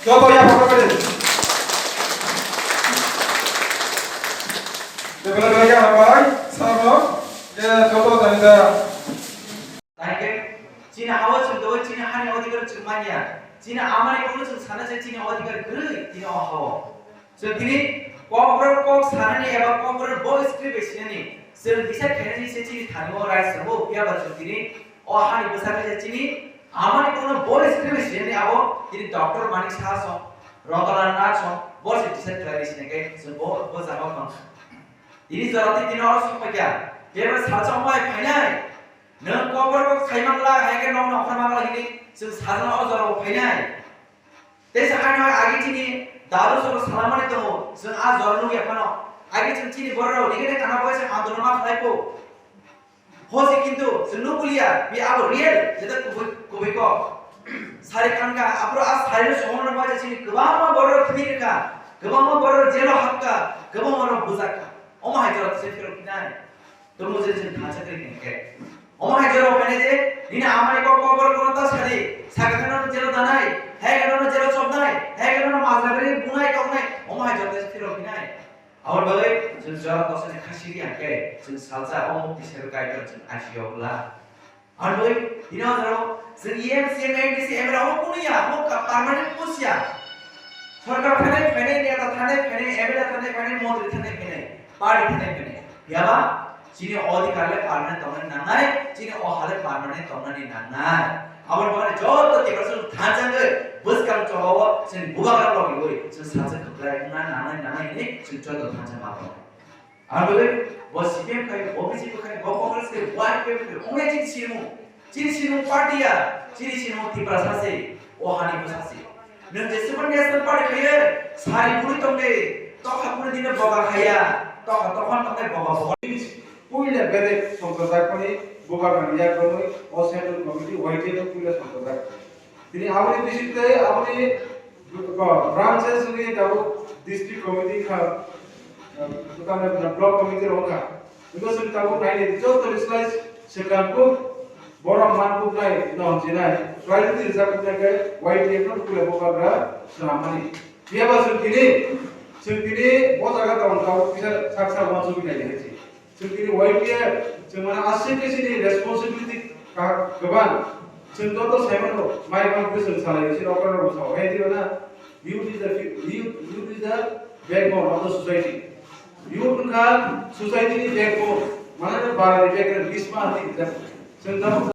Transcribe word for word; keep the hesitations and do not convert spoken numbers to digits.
Joto yapharwi. Bebele belai khe hambai, sabo, je joto jani da. Thank you. Chini hawa chwng tongwi, chini hani odhikar chwng manya. Chini amani kokno chwng sana se chini odhikar kwrwi, chini o hawa. Chwng tini kokborok kok sanani eba kokborok bo script bai sinani chwng decide khainani se chini thani o rights tongo, phiya ba chwng tini o hani bwsakni se chini amani kokno bo script bai sinani abo tini Doctor Manik Saha song, Ratan Lal Nath song, bo se decide khlainai sinai khe chwng bo, bo jaga o tong. Tini jora tei tini oro sokphaikha, bebak salsa omai phainai. Nwng kokborok kok khai mangla, hai khe nokno okhor mangla hini chwng sajana o jora o phainai. Teisa haino agi chini dadu soro salamani tongo, chwng a jora nukya phano. Agi chwng chini borok rok nigini kana boysa andolon ma khlai po. Hosi kintu chwng nukliya, bi abo real, jeta kubui, kubui kok. Sari khanka, aphuru a sari no sohor no baja chini kwbangma borok thwi rwkha, kwbangma borok jelo hapka, kwbangma rok bujak kha. Omo hai jora tisa phirok phinai. Tomo je chwng thansa tei hwnkhe. Omo hai jora phainai je, nini amai kok kokborok no ta sadi, saka khe nono jelo danai, hai khe nono jelo chopnai, hai khe nono majra beri bunai toknai, omo hai jora tisa phirok phinai. Aboni bagwi chwng jora dosani kha siri ya khe, chwng salsa o mukti sero kaitor chwng aisio bwla. Aboni bagwi tini o jora chwng E M, C M, M D C, M L A o kunu ya, omo ka permanent post ya. Sorkar thanai phainai, neta thanai phainai, M L A thanai phainai, montri thanai phainai, party thanai phainai. Phiya ba chini odhikar le permanent tongnani nangnai, chini o ha le permanent tongnani nangnai. Aboni bagwi joto Tiprasa thansa wngwi bwskang chobao chini bubagra logi wi chwng salsa kwplai wngna nangnai nangnai hinwi chwng joto thansa ma tongo. Aboni bagwi bo C P M khai, bo B J P khai, bo Congress khai, bo I P F khai, ongya chini sinimung. Chini sinimung party ya, chini sinimung Tiprasa se, o hani bwsa se. Nwng jeswkma national party khaiwi sari bwrwi tongde, tokha bwrwi dino boga khaiya, tokha tokha tongde boga boga. Puila bedek songchajak mani bubagrani yak romwi o central committee Y T F no puila songchajak. Tini aboni bisingtwi aboni branches wngwi tabuk district committee kha, tamo block committee rok kha. Wngkha chwng tabuk naidi joto rwchwlai swkang kuk borok man kuk nai no hwnjinai priority rijak kuk nai khe Y T F no puila bubagra swnammani. Phiya ba chwng tini, chwng tini bo jaga tong tabuk kisa sak sak uansugwi nai hai se. Chwng tini Y T F, chwng mane aswk khe chini responsibility ka-, kwbang. Chwng joto sai mano, mai bang khe chwng salai, chini okra rok sao. Hai twi na, youth is the fu-, youth, youth is the backbone of the society. Youth wngkha society ni backbone, mane bara ni backbone, bisma hati. Chwng joto